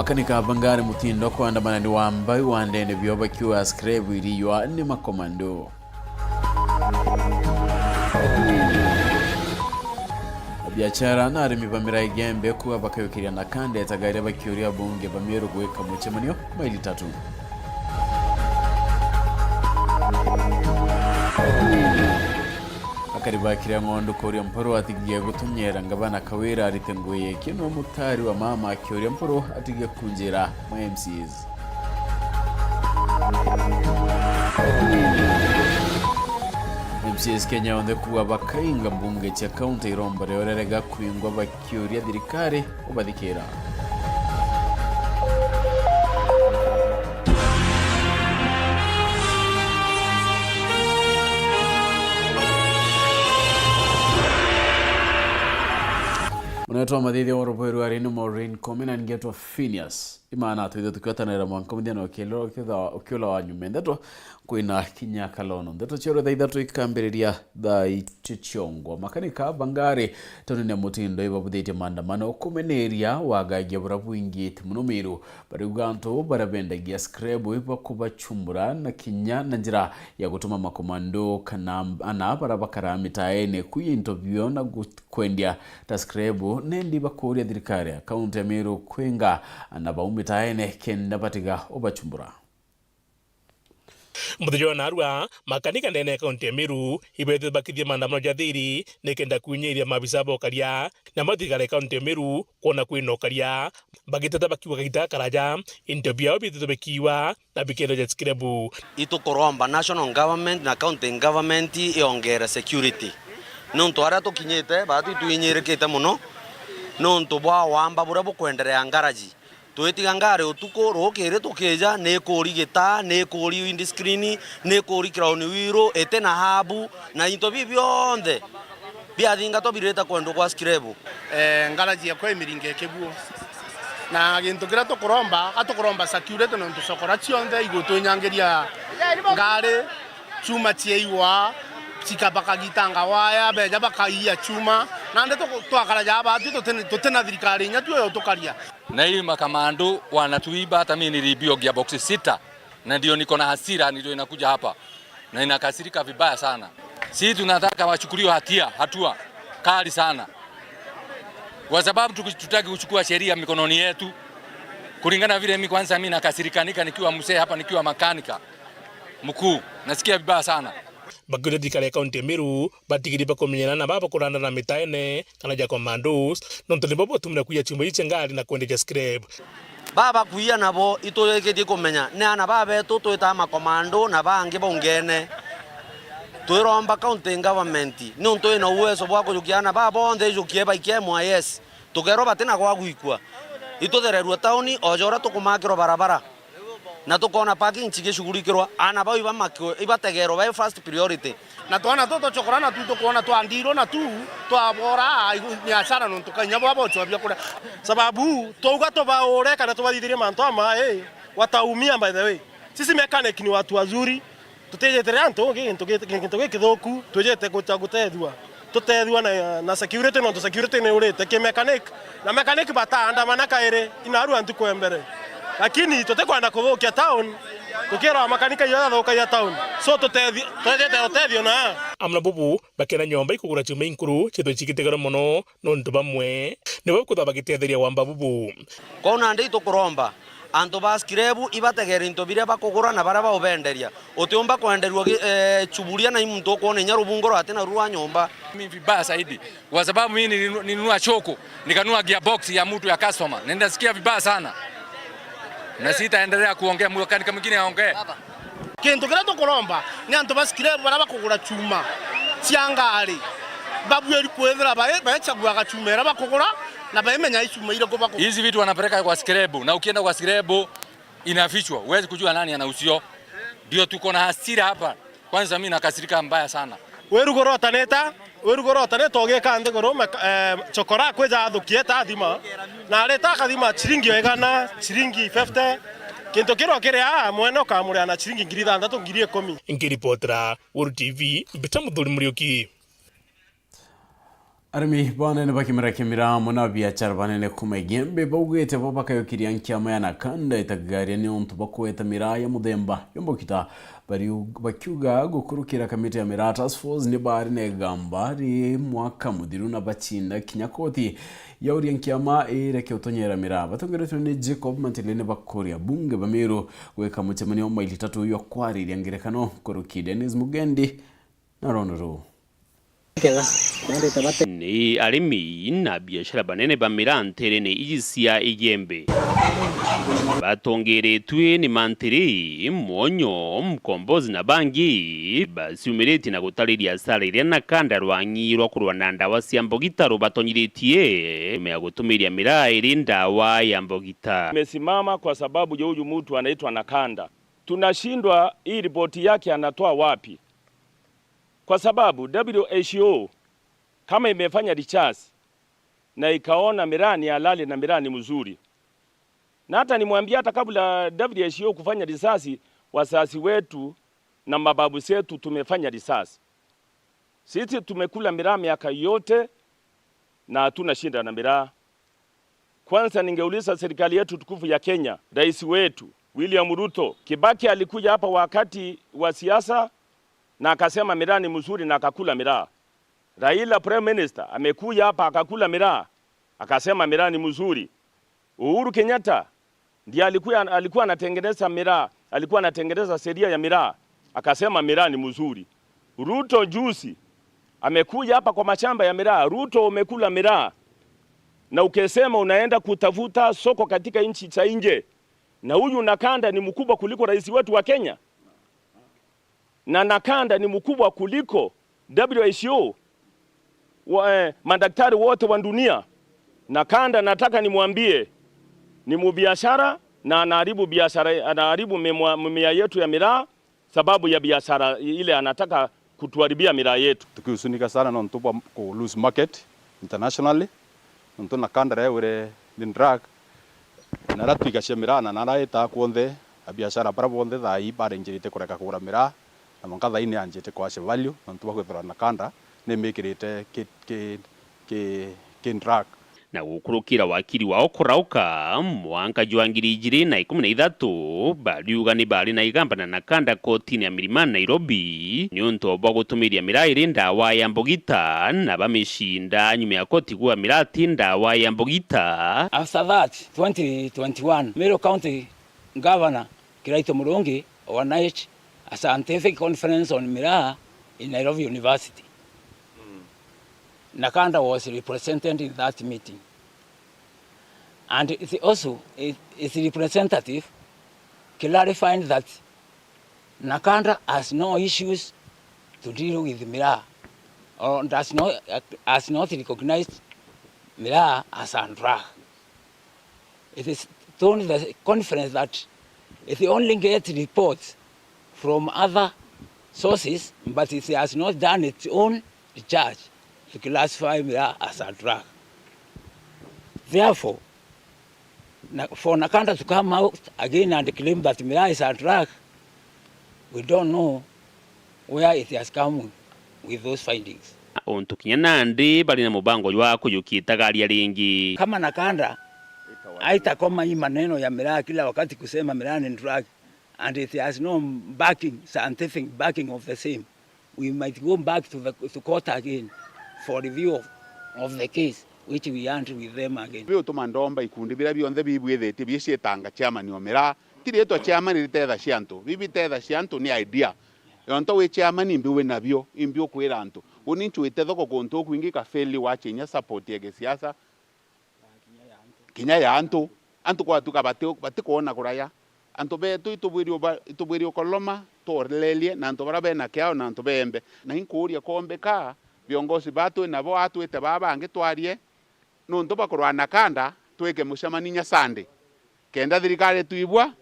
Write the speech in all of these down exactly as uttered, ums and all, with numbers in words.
Kanika bangari mutindo kwandamana ni wambai wa ndene bio bakiuga scrap iriiywa ni makomando. Abiachara na arimi ba miraa Igembe kuuga bakayukiria na kandetagaire bakiuria abunge ba Meru gwika mucemanio maili tatu. Akari ba Kiria Ng'ondu kuuria Mpuru atigie gutunyera ngavana Kawira arite ngugi yake no mutari wa mama akiuria Mpuru atige kunjira ma M C As. M C As Kenya yonthe kuuga bakainga mbunge cia kaunti iromba riorerega kwingwa bakiuria thirikari kubathikira. Munene wa mathithia wa rubwe rwa Rino Maureen Komina ngetwa Phineas. Imana twithe tukiotanira mwanka muthia na ukiula wa nyuma ndeto kwina kinya kalono. Ndeto cia rutha ithatu ikambiriria thaa icio ciongwa. Makanika bangari tauni ya Mutindo ibabuthitie maandamano kumeneria wagagia buria bwingite muno Meru. Bariuga antu baria bendagia scrap ibakubachumbura na kinya na njira ya gutuma makomando kana ana baria bakaraa mitaene kuiya into bio na gu-, kwendia ta scrap, nendi bakuuria thirikari ya kaunti ya Meru kwinga ana bau mitaene kenda batiga ubachumbura. Muthenya jwa narua, makanika ndene ya kaunti ya Meru ibethire bakithia maandamano ja thiri nikenda kwinyiria maabisa ba ukaria na mathirikari ya kaunti ya Meru kwona kwina ukaria, bagiteta bakiuga gagita karaja into biao bithithwe bikiiwa na bikenda ja scrap. Itukuromba national government na county government iongere security. Nontu aria tukinyite, baatwi twinyirikite mono nontu bwa wamba buria bukwenderea ngaraji. Twitiga ngari utuku, rukiri tukija, ni ikuri gitaa, ni ikuri windscreen, ni ikuri crown wheel, iti na habu, na into biu bionthe biathingatwa birite kwendwa gwa scrap. Eh, ngaraji yakwa imiringa ikibuo. Na gintu kiria tukuromba, atukuromba security nontu cokora cionthe igutwinyangiria ngari, chuma ciaigwa, cika-, bakagitanga waya, beja bakaiya chuma. Nandi tuku-, twakara ja baatwi tuti-, tutina thirikari inya tu yo tukaria. Na hii makamando wanatuiba, hata mimi niliibiwa gearbox sita, na ndio niko na hasira, ndio inakuja hapa. Na inakasirika vibaya sana. Si tunataka wachukuliwe hatia, hatua kali sana. Kwa sababu tuki-, tutaki kuchukua sheria mikononi yetu. Kulingana vile mimi kwanza mimi nakasirikanika nikiwa mzee hapa, nikiwa makanika mkuu. Nasikia vibaya sana. Bakiuria thirikari ya kaunti ya Meru batigiri bakumenyana na baba kuranda na mitaene kana ja commandos, nontu nibo botumire kuiya chuma ici cia ngari na kwenderia scrap. Baba kuiya nabo iturikitie kumenya ni ana babetu twitaga makomando na bangi baungene. Twiromba county government niuntu ina uwezo bwa kujukia ana baba bonthe ijukie baikie M Y S. Tukerwa batina gwa gwikua. Ituthererua tauni o ja uria tukumakirwa barabara. Na tukona parking cigicugurikirwa, ana bau iba maki-, ibategerwa bai first priority. Na twana tutu tucokora na tu tukwona twa ndirwo na tu twabora, igu-, ni hasara nontu kainya bwa bochwa bia kuria. Sababu twauga tubaure kana tubathithirie mantu ama, eh, wataumia by the way. Sisi mechanic ni watu wazuri. Tutijetere antu gi-, gintu gi-, gintu gikithuku, twijite gucha gutethua. Tutethua na, na security, nontu security ni urite ki mechanic. Na mechanic bataandamana kairi, inaarua ntuku ya mbere. Lakini tutikwenda kuthukia town, tukirwa makanika iyo yathukagia town. So tutethi-, twejete utethio na. Amwe na bubu bakena nyomba ikugura chuma inkuru, chithwe chikitegera mono, nontu bamwe nibo bakwithwa bagitetheria wamba bubu. Kwou nandi itukuromba, antu ba scrap ibategere into biria bakugura na baria baubenderia. Utiumba kwenderua gi-, eh, chuburia na i muntu ukwona inya rubungo rwati naru rwa nyomba. Mimi vibaya zaidi, kwa sababu mimi nilinu-, nilinunua choko, nikanunua gearbox ya mtu ya customer. Na ninasikia vibaya sana. Na sitaendelea kuongea, mkanika mwingine aongee. Kintu kiria tukuromba ni antu ba scrap baria bakugura chuma cia ngari, babuiri kwithira bai-, baichaguaga chuma iria bakugura na baimenya i chuma iriku bakugura. Hizi vitu wanapeleka kwa scrap, na ukienda kwa scrap inafichwa, huwezi kujua nani anauzio. Ndio tuko na hasira hapa. Kwanza mimi nakasirika mbaya sana. Wiru gurotanite, wiru gurotanite ugika nthiguru, meka-, eh, chokora kwija athukie ta athima. Na areta akathima chiringi o igana, chiringi fifty. Kintu kirwa kiri aa, mwene ukamuria na chiringi ngiri ithanthatu, ngiri ikumi. Nkiripotera Weru T V, mbita Muthuri Muriuki. Arimi banene ba kimera kia miraa amwe na biachara banene kuuma Igembe baugite bo bakayukiria nkiama ya Nakanda itagaria niuntu bwa kweta miraa ya muthemba ya mbogita, bariu-, bakiuga gukurukira kamiti ya miraa task force ni bari na igamba ri mwaka muthiru na bacinda kinya koti yauria nkiama ireke utonyera miraa. Batongeretwe ni Jacob Matele ni bakuria bunge ba Meru gwika mucemanio wa maili tatu jwa kwariria ngerekano nkuruki. Dennis Mugendi na rono ruu. Ni arimi na biashara banene ba miraa nterene iji cia Igembe batongeretue ni mantiri, Mwonyo, Mkombozi na bangi baciumiritie na gutariria asara iria Nakanda rwang'i rwa kurwa na ndawa cia mbogita rubatonyiritie nyuma ya gutumiria miraa iri ndawa ya mbogita. Imesimama kwa sababu ya huyu mtu anaitwa Nakanda. Tunashindwa hii ripoti yake anatoa wapi? Kwa sababu W H O kama imefanya research na ikaona miraa ni halali na miraa ni mzuri, na hata nimwambie, hata kabla W H O kufanya research, wazazi wetu na mababu zetu tumefanya research. Sisi tumekula miraa miaka yote na hatuna shida na miraa. Kwanza ningeuliza serikali yetu tukufu ya Kenya, rais wetu William Ruto, Kibaki alikuja hapa wakati wa siasa na akasema miraa ni mzuri na akakula miraa. Raila Prime Minister amekuja hapa akakula miraa, akasema miraa ni mzuri. Uhuru Kenyatta ndiye alikuwa, alikuwa anatengeneza miraa, alikuwa anatengeneza sheria ya miraa, akasema miraa ni mzuri. Ruto juzi amekuja hapa kwa mashamba ya miraa. Ruto, umekula miraa na ukisema unaenda kutafuta soko katika nchi za nje, na huyu Nakanda ni mkubwa kuliko rais wetu wa Kenya, na Nakanda ni mkubwa kuliko W H O, wa, eh, madaktari wote wa dunia. Nakanda, nataka nimwambie, ni mubiashara na anaharibu biashara, anaharibu mimwa-, mimea yetu ya miraa sababu ya biashara ile anataka kutuharibia miraa yetu. Tukihusunika sana nontu bwa ku lose market internationally, nontu Nakanda riria yaugire ni drug, na aria twiga cia miraa na naria itaga kwonthe, abiashara baria bonthe thaa ii barenjirite kureka kugura miraa, na mwanka thaa ii ni anjite kwacia value, nontu bwa kwithirwa Nakanda ni mikirite ki, ki, ki, ki drug. Na gukurukira wakiri wao kurauka, mwanka jwa ngiri ijiri na ikumi na ithatu, bariuga ni bari na igamba na Nakanda kotini ya Milimani Nairobi, niuntu bwa gutumiria miraa iri ndawa ya mbogita, na bamicinda nyuma ya koti kuuga miraa ti ndawa ya mbogita. After that, twenty twenty-one, Meru County Governor Kiraitu Murungi organized a scientific conference on miraa in Nairobi University. Nakanda was represented in that meeting. And it also, it, its representative clarified that Nakanda has no issues to deal with miraa, or does not, has not recognized miraa as a drug. It is told the conference that it only gets reports from other sources, but it has not done its own research to classify miraa as a drug. Therefore, na, for Nakanda to come out again and claim that miraa is a drug, we don't know where it has come with those findings. Untu kinya nandi bari na mubango jwa kujukia itagaria ringi. Kama Nakanda aitakoma hii maneno ya miraa kila wakati kusema miraa ni drug, and it has no backing, scientific backing of the same, we might go back to the, to court again for review of, of the case which we aren't with them again. Biu utuma ndomba ikundi biria bionthe bibwithitie biciitanga chairman o miraa. Ti riitwa chairman ritethacia antu, bibitethacia antu ni idea. Yonto wi chairman imbi wi nabio, imbi ukwira antu. Uni ncwite thoko kuntu ukwingi ka fail wachinya support ya gisiasa. Kinya ya antu, antu kwatuka bati-, batikwona kuraya. Antu betu itubwiri uba-, itubwiri ukoloma, tuolelie na antu baria bena kiao na antu beembe. Na inkuuria, kombika viongozi baa twi nabo atwite baa bangi twarie, nuntu bwa kurwa na kanda, twike mucemani nya Sunday. Kenda thirikari twibua,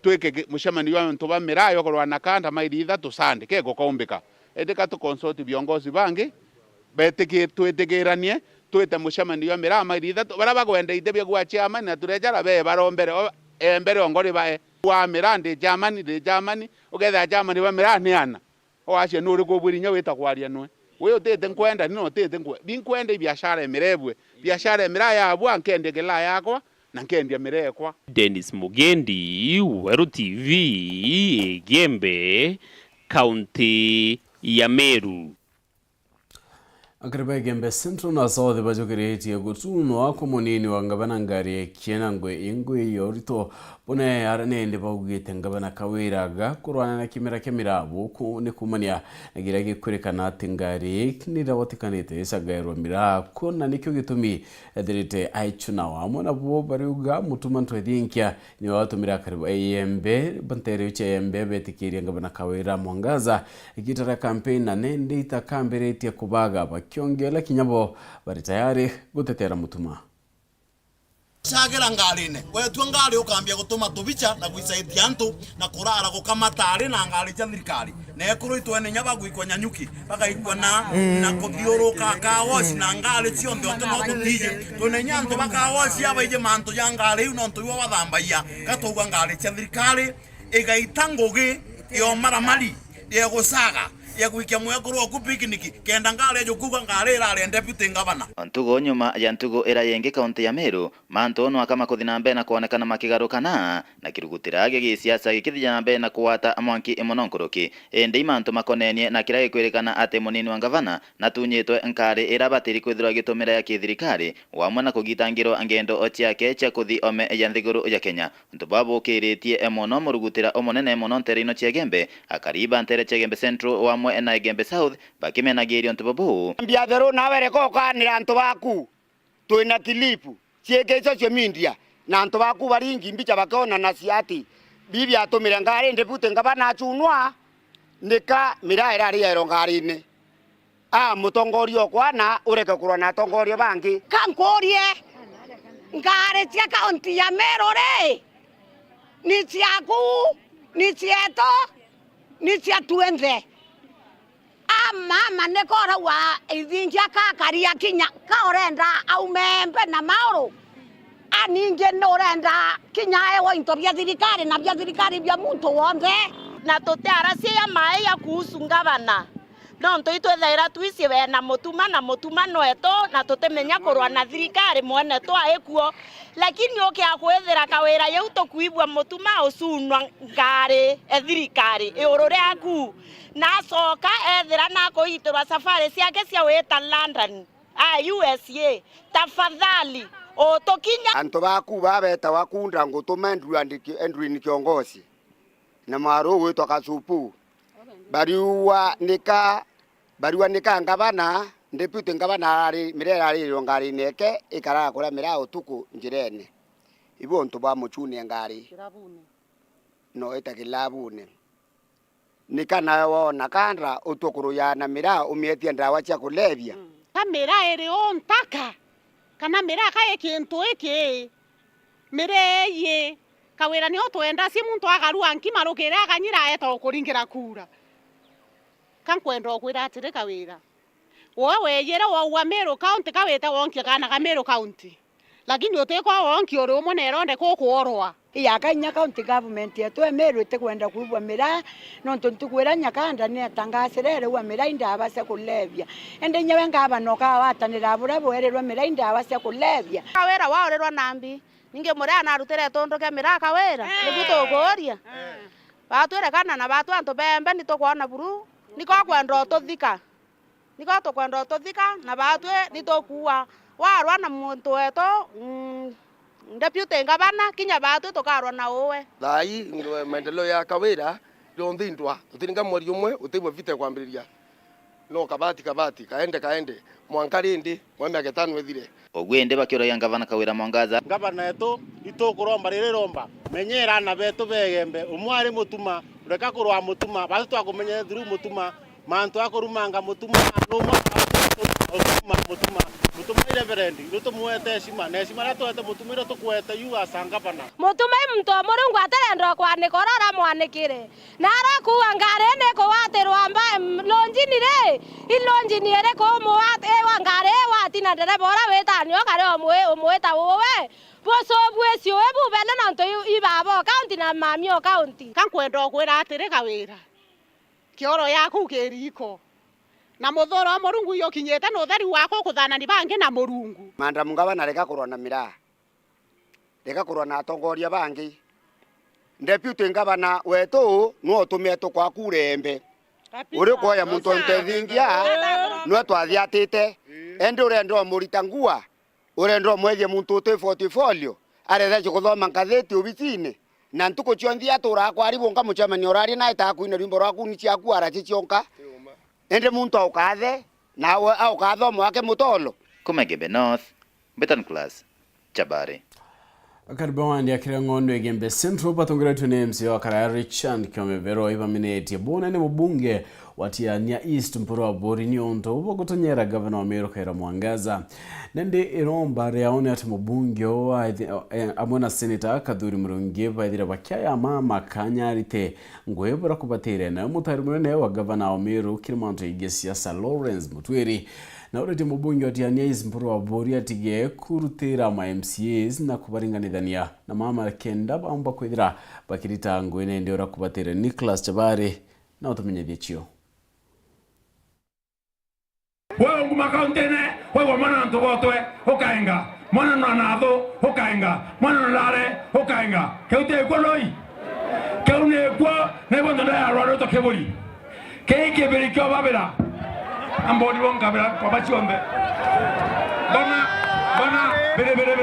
twike ki-, mucemani jwa antu ba miraa jwa kurwa na kanda maili ithatu Sunday, ke gukaumbika. Indi ka tu consult viongozi bangi, betiki-, twitikiranie, twite mucemani jwa miraa maili ithatu, baria bagwenda iti bia gwa chairman na turejara bee barombere, o, e mbere o ngori bae. Wa miraa ndi chairman, ndi chairman, ukethira chairman ba miraa ni ana. Wacia nuriku ubwiri inya wita kwaria nwe? Wi utite nkwenda, ni no utite nkwe-, ni nkwenda ibiashara imirebwe. Biashara imira yabwa, nkendia gilaa yakwa, na nkendia mirekwa. Dennis Mugendi, Weru T V, Igembe, kaunti ya Meru. Akari ba Igembe Central na South bajukiritie gutunwa kwa munini wa ngavana Ngari Kiena ngwe ingwi ya urito bune ara nende baugite ngavana Kawira agakurwana na kimera kia miraa buku ni kumania na kiria gikwirikana ati Ngari ni irawotikanite icagairwa miraa kuo na nikio gitumi ethirite aichuna wamwe nabo bariuga Mutuma Ntwethinkia Ni watumire akari ba Igembe ba nteere cia Igembe betikirie ngavana Kawira Mwangaza igiita ria kampeni na nende itakambiritie kubaga bakiongela kinya bo bari tayari gutetera Mutuma. Cagira ngarine, wetua ngari ukambia gutuma tubicha na gwisaidia antu na kurara gukamata ari na ngari cia thirikari. Na ekuru itwene inya bagwikwa Nyanyuki, bagaikwa na, na kuthiuruka car wash na ngari cionthe, untu no tutiji. Twina inya antu ba car wash abaiji mantu ja ngari iu, nontu iwe wathambagia. Gatwaigua ngari cia thirikari igaita ngugi ya umaramari, ya gucaga, ya gwikia mwekuru oku picnic, kenda ngari eju kuuga ngari irare deputy ngavana. Ntugu nyuma ya ntugu ira yingi kaunti ya Meru, Mantu no aka makuthi na mbere na kwonekana makigarukana, na kirugutira gia gisiasa gikithia na mbere na kugwata mwanki mono nkuruki. Indi i mantu makonenie na kiria gikwirikana ati munini wa ngavana natunyitwe nkari iria abatiri kwithirwa agitumira ya kithirikari, wamwe na kugitangirwa ngendo ciake cia kuthi ome ya nthiguru ya Kenya. Untu bwa bukiritie mono murugutira umunene mono nteere ino cia Igembe, akari ba nteere cia Igembe Central wamwe na Igembe South bakimenagiria untu bubu. Mbia theru nawe reka ukanira antu baku. Twina clip ciiki social media, na antu baku baringi mbicha bakionanacia ati bibi atumire ngari deputy ngavana achunwa, nika miraa irari yairo ngarine. A mutongoria okwana ureke kurwa na atongoria bangi. Kankurie, ngari cia kaunti ya Meru ri, ni ciaku, ni cietu, ni cia twinthe. A mama, ni koragwa ithingia kakari akinya, ka urenda aume mbe na mauru? A ningi ni urenda kinya ewa into bia thirikari na bia thirikari bia muntu wonthe? Na tutiaracia ya mai ya kuhusu ngavana, nontu itwithaira twisi wena Mutuma, na Mutuma nwetu, na tutimenya kurwa na thirikari mwene twaikuo. Lakini ukia kwithira Kawira yeu tukwigua Mutuma ucunwa ngari e thirikari iuru riaku, na acoka ethira nakuitirwa safari ciake cia wita London, a U S A, tafadhali utukinya. Antu baku babetawa kunda ngutuma Edwin Ki-, Edwin Kiongosi na mwaru ugwitwa Kasupu, bariua nika, bariua nika ngavana, deputy ngavana arari, miraa irarirwe ngarine eke, ikaraga kuria miraa utuku njirene. Ibu untu bwa muchune ngari. Kirabune. No ita kilabune. Nika nawe wona kanda utua kuruya na miraa umietie ndawa cia kulevya? Mm. Ka miraa iri u ntaka, kana miraa ka i kintu iki? Miraa ii, Kawira nio twenda ci muntu akarua nkima rukiri akanyira aeta ukuringira kura. Ka nkwenda ukwira atiri Kawira, we weyire waua Meru County ka wite wonkie kaana ka Meru County. Lakini utikwa wonki uri umwe na ironde kukuorwa. Iyaka inya county government yetu ya Meru itikwenda kuigua miraa, nontu ntuku iria Nyakanda ni atangasire eriwa miraa i ndawa cia kulevya. Indi inya we ngavana ukawatanira buria bwerirwe miraa i ndawa cia kulevya. Kawira waurirwa nambi, ningi muria narutire tundu kia miraa Kawira? Nibu tukuuria. Batwire kana na batu antu bembe nitukwona buru, niko kwenda ututhika. Niko tukwenda ututhika, na baatwi ni tukuua. Warwa na muntu wetu, mm, deputy ngavana, kinya baatwi tukarwa na uwe. Thaa ii, ndo-, maendeleo ya Kawira, rionthe indwa, tutiringa mweri umwe, utigwe vita kwambiriria. No kabati, kabati, kaende, kaende, mwanka rindi, mwa miaka itano ithire. Uguo indi bakiuragia ngavana Kawira Mwangaza. Ngavana wetu, itukuromba riri romba, menyera aana betu begembe, umwe ari Mutuma, reka kurwa Mutuma, baatwi twakumenye through Mutuma, Mantu a kurumanga Mutuma, numwe Mutuma, Mutuma, Mutuma i Reverend, ni tumwete heshima, na heshima iria twete Mutuma iria tukwete you as a governor. Mutuma i muntu o Murungu atarenda kwanika uria uramwanikire. Na arakuua ngari ni ikugwatirwa mba-, em, lonjini ri, i lonjini iriku umuwat-, iwa ngari ii wati na ndereba uria witani ukari umwi-, umwita uwe, bucubu iciuwi bubene nontu i, i baba o county na mami o county. Ka nkwenda ukwira atiri Kawira, kioro yaku kiri iko. Na muthuro wa Murungu iukinyite ni utheri waku kuthanani bangi na Murungu. Madam Ngavana, rega kurwa na miraa. Rega kurwa na atongoria bangi. Deputy Ngavana wetu nwe utumie tukwa kura embe. Uri kuoya muntu ntethingia, nwe twathiatite. Endi urenda umurita ngua, urenda umwethia muntu uti portfolio, aretha kuthoma ngatheti obisine, na ntuku cionthe aturaga kwari bunka mucemanio urari nae ta kwina rwimbo rwaku ni ciaku araci cionka. Indi muntu aukathe, nawe aukathoma wake mutolo. Kuma Igembe North, Beton Class, Chabari. Karibu wandi akira ng'ondo Igembe Central batongeretwe ni M C A wa Karaya Richard Kiomevero ibamenetie bunene mubunge wa Tigania East Mpuru Aburi ni untu bwa gutonyera gavana wa Meru Kawira Mwangaza. Nandi iromba riao ni ati mubunge uu wa ithi-, eh, amwe na seneta Kathuri Murungi baithire bakiaya mama kanya arite ngui bura kubatire nayo mutari munene wa gavana wa Meru kiri mantu igie siasa Lawrence Mutwiri. Na uretie mubunge wa Tigania East Mpuru Aburi atige kurutira ma M C As na kubaringanithania na mama kenda baumba kwithira bakirita ngui nende ura kubatire. Nicholas Chabari na utumenyethie cio. Wewe unguma kauntine, waigua mwana na ntugotwe, ukaenga. Mwana na nathu, ukaenga. Mwana na ndare, ukaenga. Kiu ti gikuo noi? Kiu ni gikuo, na igwe ntunda ya rwarito kiburi. Kii kibiri kio babira. Ambori bo nkabira kwa bacionthe. Bona, bona, bere, bere.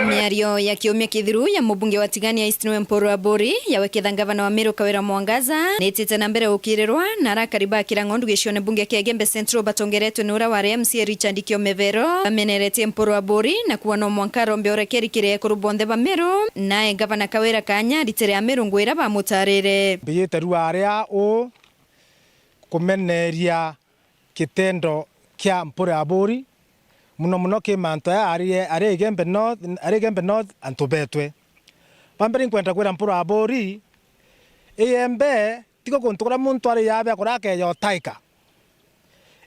Miario ya kiumia kithiru ya mubunge wa Tigania East niwe Mpuru Aburi, yaweketha ngavana wa Meru Kawira Mwangaza, nitite na mbere gukirirwa, na arakari ba Kirang'ondu gicione bunge kia Igembe Central batongeretwe ni ura wari M C A Richard Kiomevero, bameneretie Mpuru Aburi na kuuga no mwanka arombe urekeri kiri ekuru bonthe ba Meru, nae ngavana Kawira kanya aritere Ameru ngui ira bamutarire. Mbijite rua aria uu kumeneria kitendo kia Mpuru Aburi, muno muno ki mantu aya ari, ari Igembe North, ari Igembe North antu betwe. Bwa mbere inkwenda kwira Mpuru Aburi, Igembe tiko kuntu kuria muntu ari yabe akuria akeya utaika.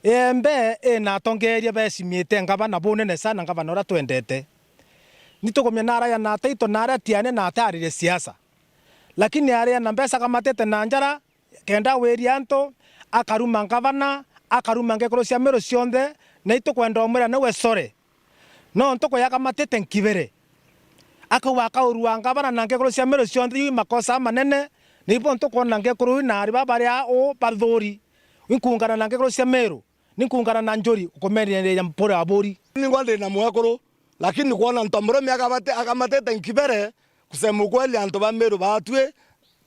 Igembe ina atongeria becimite ngavana bunene sana, ngavana uria twendete. Ni tukumenya na araya na ataito na aria tiane na ataririe siasa. Lakini aria na mbeca akamatite na njara, kenda wiria antu, akaruma ngavana, akaruma ngekuru cia Meru cionthe, na itukwenda umwira niwe sore. Nontu kuyakamatite nkibere. Akauga akaurua ngavana na ngekuru cia Meru cionthe, iu i makosa amanene, na ibo ntukwona ngekuru iu na ari baba baria uu bathuri. Inkungana na ngekuru cia Meru, ninkungana na njuri, ukumeneria Mpuru Aburi. Ningwa ndi na mwekuru, lakini kwona ntomurume akamate-, akamatite nkibere, kusema ukweli antu ba Meru batwi,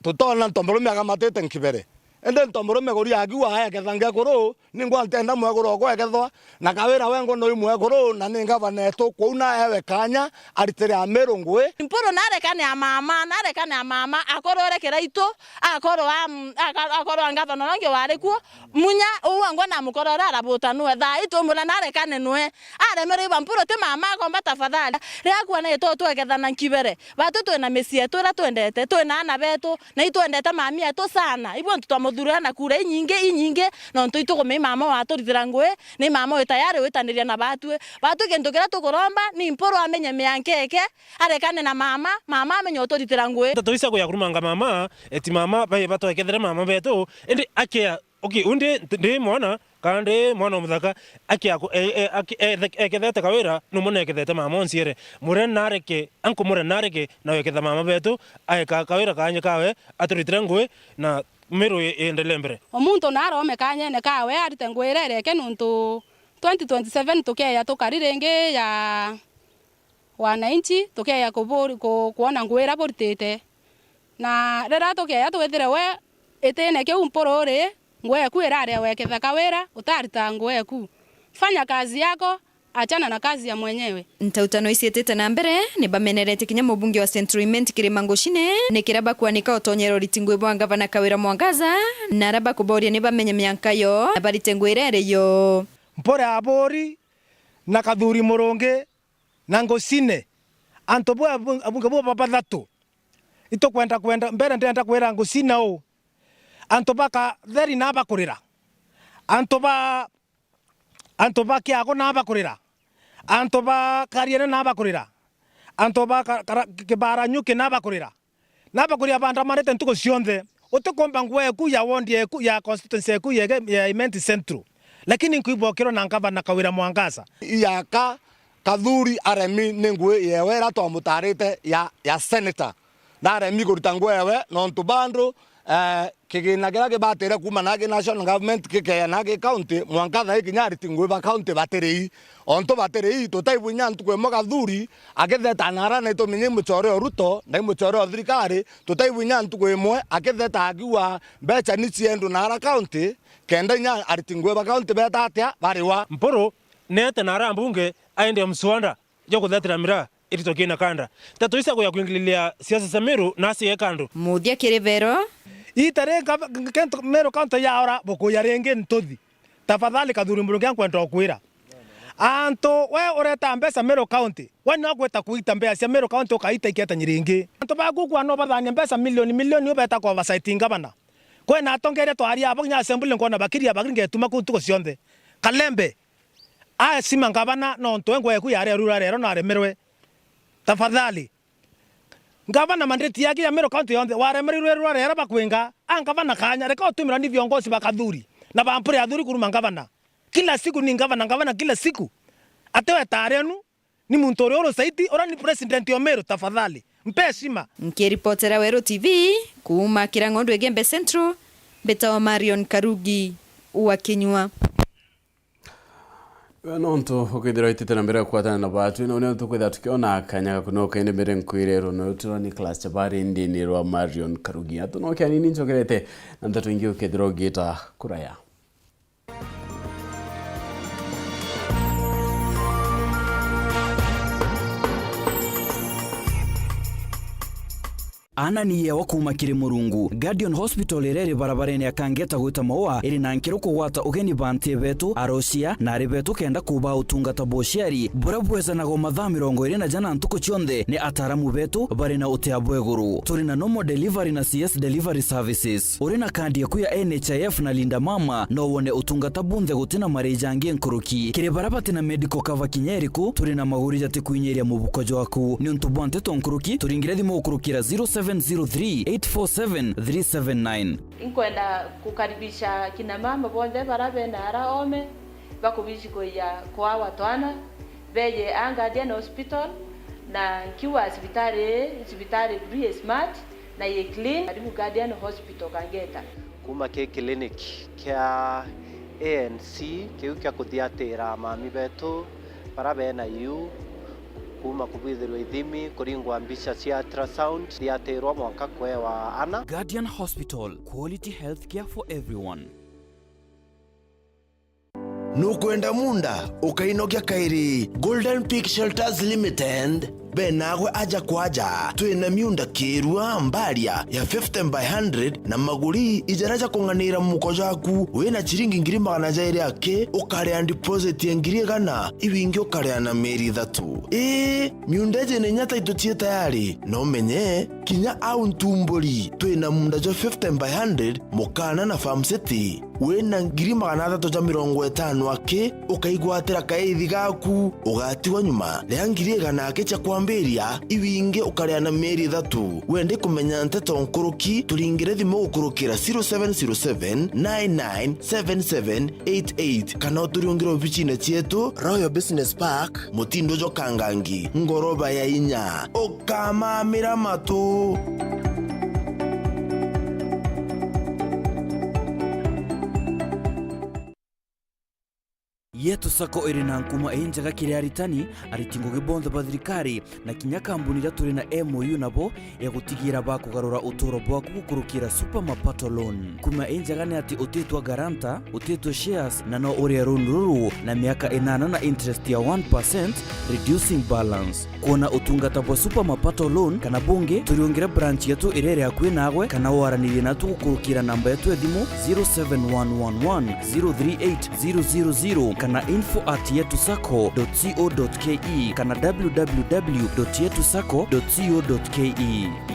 tutona ntomurume akamatite nkibere. Indi ntomurume kuria akiuga aeketha ngekuru, ningwa ntenda mwekuru okwa ekethwa, na Kawira wengwa noi mwekuru, na ni ngavana etu, kwou na ewe kanya aritire Ameru ngui. Mpuru narekane a mama, narekane a mama, akorore Kiraitu, akorwa, mm, aka-, akorwa ngavana uria ungi wari kuo, Munya uu wengwa na mukorore arabuta nwe, thaa ii tumwira narekane nwe. Aremerwe iba Mpuru ti mama akomba tafadhali. Riria kwona itu twekethana nkibere. Batu twina micii yetu iria twendete, twina aana betu, na itwendete mami yetu sana. Ibu antu twamuthurira na kura inyingi, inyingi, nontu itukumenya mama waturitira ngui, ni mama wi tayari gwitaniria na batwi. Batu kintu kiria tukuromba, ni Mpuru amenye mianka eke, arekane na mama, mama amenye uturitira ngui. Nteto ici cia kuja kurumanga mama, eti mama, bai batwekethere mama betu, indi akia Okay, undi ndi mwana, kana ndi mwana o muthaka, aki aku-, e-, e-, aki-, e-, ekethete Kawira, numwe nekethete mama onciere. Mure nareke, ankumure nareke, na weketha mama betu, aeka Kawira kanye kawe, aturitire ngui, na Meru i-, iendelee mbere. O muntu narome kanyene kawe, arite ngui iria ireke, nuntu twenty twenty-seven tukeya tukari ringi ya wananchi, tukeya kuburi-, ku-, kwona ngui iria buritite. Na riria tukeya twithire we itine kiu Mpuru uri, ngui eku irari weketha Kawira, utarita ngui eku. Fanya kazi yako, achana na kazi ya mwenyewe. Ntautano iciitite na mbere, ni bameneretie kinya mubunge wa Central Imenti Kirima Ngucine, ni kiria bakwanika utonyera uriti ngui bwa ngavana Kawira Mwangaza, na aria bakuboria ni bamenye mianka yo, na barite ngui iria iri yo. Mpuru Aburi na Kathuri Murungi na Ngucine, antu bu abu-, abunge bu babathatu, itukwenda kwenda, mbere ndenda kwira Ngucine uu, antu ba Katheri na bakurira, antu ba, antu ba Kiagu na bakurira, antu ba Kariene na bakurira, antu ba Ka-, Kara-, Kibara Nyuki na bakurira, na bakuria bandamanite ntuku cionthe, Utikumba nguo eku ya ward eku, ya constituency eku ya, ya Imenti Central. Lakini nkuibokirwa na ngavana Kawira Mwangaza. Iyaka Kathuri aremi ni ngui yewe ira twamutarite ya, ya senator. Naremi kuruta nguo yewe nontu bandu, eh, kigina kiria kibatire kuuma na ki national government gikeya na ki county, mwanka thaa ii kinya ariti ngugi ba county batiri ii. Ontu batiri ii, tutaibwinya ntuku imwe Kathuri akitheta nara na itumenye imuchore o Ruto na imuchore o thirikari, tutaibwinya ntuku imwe akitheta akiuga mbecha ni ciendu nara county, kenda inya ariti ngugi ba county beta atia bariwa. Mpuru neete nara mbunge aende mswada jwa kuthetera miraa irito kina kanda. Nteto ici akuya kwingililia siasa cia Meru na aciige kando. Muthia kiri Vero. Ita ri nka-, nka-, nka-, Meru County yaora bukuya ringi ntuthi. Tafadhali Kathuri Murungi nkwenda ukwira. Antu we ureta mbeca Meru County, we ni ugwita kuita mbeca cia Meru County ukaita iketa nyiringi. Antu baku kwa no bathania mbeca milioni milioni ubeta kwa oversight ngavana. Kwena atongeria twaria abo kinya assembly nkona bakiria bakiri ngetuma kuu ntuku cionthe. Kalembe, Aesima ngavana nontu engwa eku yari arura rero na aremerwe. Tafadhali. Ngavana mandate yake ya Meru County yonthe, waremerirwe rura rero bakwinga, a ngavana kanya, reka utumirwa ni viongozi ba Kathuri, na bampure athuri kuruma ngavana. Kila siku ni ngavana, ngavana kila siku. Ate we tarenu, ni muntu uri uru saiti, ura ni president o Meru, tafadhali. Mpe heshima. Nkiripotera Weru T V, kuuma Kirang'ondu Igembe Central, mbitawa Marion Karugi wa Kinyua. We nontu ukithirwa itite na mbere ya kukwatana na batwi, na unio tukwithira tukiona kanya gaku no kaine mbere nkwire runo rutirwa Nicholas Chabari ndini rwa Marion Karugi. Atunokia nini nchokerete na nteto ingi ukithirwa ugiita kuraya. Ana ni yewa kuuma kiri Murungu. Guardian Hospital iria iri barabarene ya Kangeta gwita Maua iri na nkiro kugwata ugeni ba nti betu, arocia na ari betu kenda kubaa utungata bwa uciari buria bwezanagwa mathaa mirongo iri na jana ntuku cionthe ni ataaramu betu bari na utia bwa iguru. Turi na normal delivery na C S delivery services. Uri na kandi yaku ya N H I F na Linda Mama, no wone utungata bunthe guti na marii jangi nkuruki. Kiri baria bati na medical cover kinya iriku, turi na maguri jatikwinyiria mubuko jwaku. Niuntu bwa nteto nkuruki, turingire thimu gukurukira zero seven zero three eight four seven three seven nine. Inkwenda kukaribisha kina mama bonthe baria bena ara ome, bakubici kuija kwawa twana, beje a Guardian Hospital, na nkiuga cibitari ii, cibitari buru i smart, na i clean. Karibu Guardian Hospital Kangeta. Kuuma ki clinic kia A N C, kiu kia kuthiatira mami betu baria bena iu, kuuma kubwithirwa ithimi, kuringwa mbica cia ultrasound, thiatirwa mwanka kwewa ana. Guardian Hospital, quality healthcare for everyone. Nukwenda munda ukainokia kairi? Golden Peak Shelters Limited benagwe aja kwa aja. Twina miunda kirua mbaria ya fifty by hundred na maguri ijara ja kung'anira muko jaku. Wina ciringi ngiri magana jairi aki, ukaria deposit ya ngiri igana, iu ingi ukaria na mieri ithatu. Ii, miunda iji ni inya title cie tayari, no menye kinya au Ntumburi twina munda jwa fifty by hundred, Mukana na Farm City. Wina ngiri magana athatu ja mirongo itano aki, ukaigwatira kaithi gaku, ugatigwa nyuma. Ria ngiri igana aki cia kwambiria, iu ingi ukaria na mieri ithatu. Wendi kumenya nteto nkuruki, turingire thimu gukurukira zero seven zero seven nine nine seven seven eight eight, kana uturiungire obicine cietu, Royal Business Park, Mutindo jwa Kangangi, ngoroba ya inya. Ukamamira matu. Yetu Sacco iri na nkuma injega kiri aritani, ariti ngugi bonthe ba thirikari, na kinya kambuni iria turi na M O U nabo ya gutigira bakugarura uturo bwaku gukurukira Super Mapato Loan. Nkuma injega ni ati utitwa guarantor, utitwe shares, na no urie loan ruru na miaka inana na interest ya one percent, reducing balance. Kwona utungata bwa Super Mapato Loan kana bungi, turiungire branch yetu iria iri akui nagwe, kana waranirie natu gukurukira namba yetu ya thimu zero seven one one one zero three eight zero zero zero kana info at yetu sacco dot co dot ke kana w w w dot yetu sacco dot co dot ke.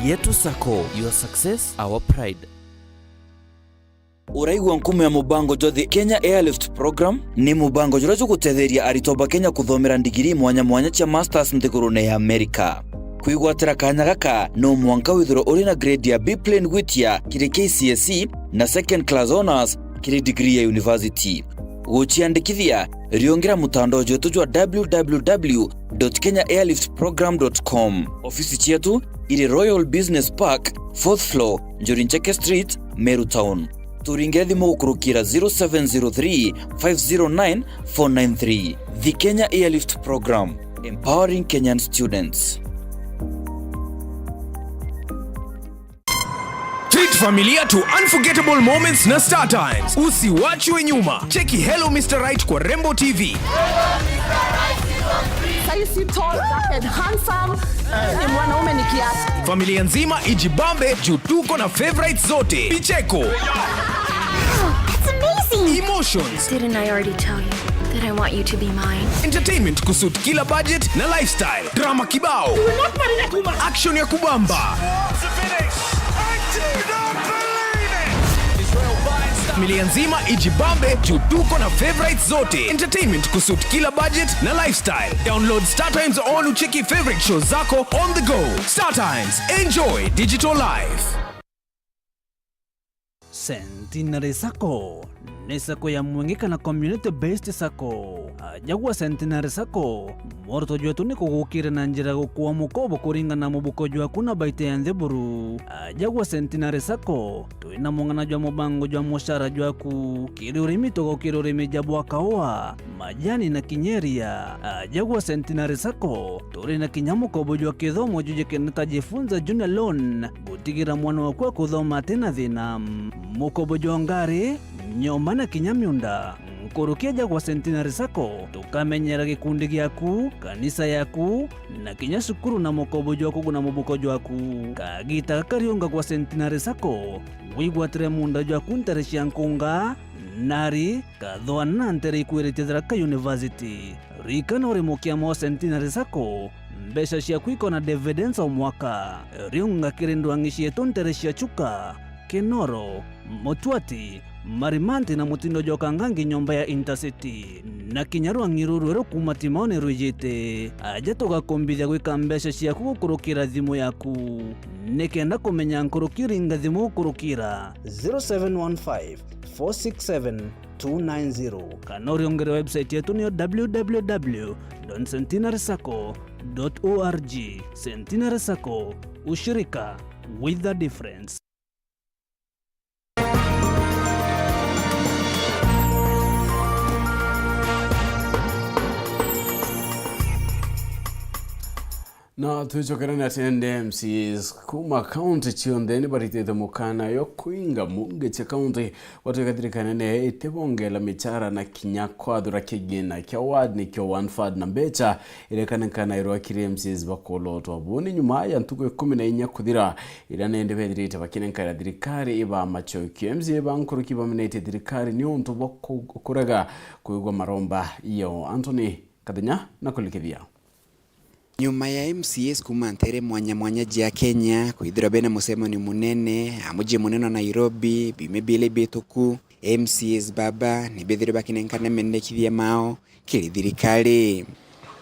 Yetu Sacco, your success, our pride. Uraigua nkumo ya mubango jwa The Kenya Airlift Program? Ni mubango juria jugutetheria aritwa ba Kenya kuthomera ndigiri mwanya mwanya cia masters nthigurune ya America. Kwigwatira kanya gaka, no mwanka withirwe uri na grade ya B plain gwitia kiri K C S E na second class honours kiri degree ya university. Guciandikithia, riungira mutandao jwetu jwa w w w dot kenya airlift program dot com. Ofisi cietu iri Royal Business Park, fourth floor, Njuri Ncheke Street, Meru Town. Turingire thimu gukurukira zero seven zero three, five zero nine, four nine three. The Kenya Airlift Program, empowering Kenyan students. Treat familia to unforgettable moments na Star Times. Usiwachwe nyuma. Cheki Hello Mister Right kwa Rembo T V. Sahi si tall, dark and handsome. Ni mwanaume ni kiasi. Familia nzima ijibambe juu tuko na favorites zote. Vicheko. That's amazing. Emotions. Didn't I already tell you that I want you to be mine? Entertainment kusuit kila budget na lifestyle. Drama kibao. Action ya kubamba. Familia nzima ijibambe juu tuko na favorites zote. Entertainment kusuit kila budget na lifestyle. Download Star Times on ucheki favorite shows zako on the go. Star Times, enjoy digital life. Centenary Sacco ni sacco ya mwengi kana community based sacco. Aja gwa Centenary Sacco, mworoto jwetu ni kugukira na njira ya gukua mukobo kuringana na mubuko jwaku na baita ya nthi buru. Aja gwa Centenary Sacco, twina mung'ana jwa mubango jwa mucara jwaku. Kiri urimi, tugukira urimi ja bwa kaua, majani na kinya iria. Aja gwa Centenary Sacco, turi na kinya mukobo jwa kithomo jujikene ta Jifunza Junior Loan, gutigira mwana waku akuthoma atina thina. Mukobo jwa ngari, nyomba na kinya miunda. Nkuruki aja gwa Centenary Sacco, tukamenyera gikundi giaku, kanisa yaku, na kinya cukuru na mukobo jwa kuguna mubuko jwaku. Kagita gaka riunga gwa Centenary Sacco, wigwatire muunda jwaku ntere cia Nkunga, Nari, Kathwana na ntere ikwiritie Tharaka University. Ririkana uri mukiama wa Centenary Sacco, mbeca ciaku ikona dividends o mwaka. Riunga kiri ndwang'i cietu ntere cia Chuka, Kinoro, Mutwati, Marimanti na mutindo jwa Kangangi nyomba ya Intercity. Na kinya rwang'i ruru rweru kuuma Timaone rwijite. Aja tugakumbithia gwika mbeca ciaku gukurukira thimu yaku. Nikenda kumenya nkuruki, ringa thimu gukurukira zero seven one five, four six seven, two nine zero. Kana uriungire website yetu niyo w w w dot centenary sacco dot org. Centenary Sacco, ushirika with a difference. Na twicokerania ati ende M C As kuma kaunti cionthe ni baritite mukana yo kuinga mbunge cia kaunti, gwatuika thirikari nene itibongela michara na kinya kwathura kigina kia ward nikio one third na mbecha iria ikanenkanagirwa kiri M C As bakulotwa. Buu ni nyuma ya ntuku ikumi na inya kuthira iria nende bethirite bakinenkanira thirikari iba machokio. M C A ba nkuruki bamenetie thirikari ni untu bwa ku-, kurega kwigua maromba yao. Anthony Kathenya na kulikithia. Nyuma ya M C As kuma ntere mwanya mwanya jia Kenya kwithirwa bena mucemanio munene a muji munene wa Nairobi biumia biili bituku, M C As baba ni bethirwe bakinenkana mendekithia mao kiri thirikari.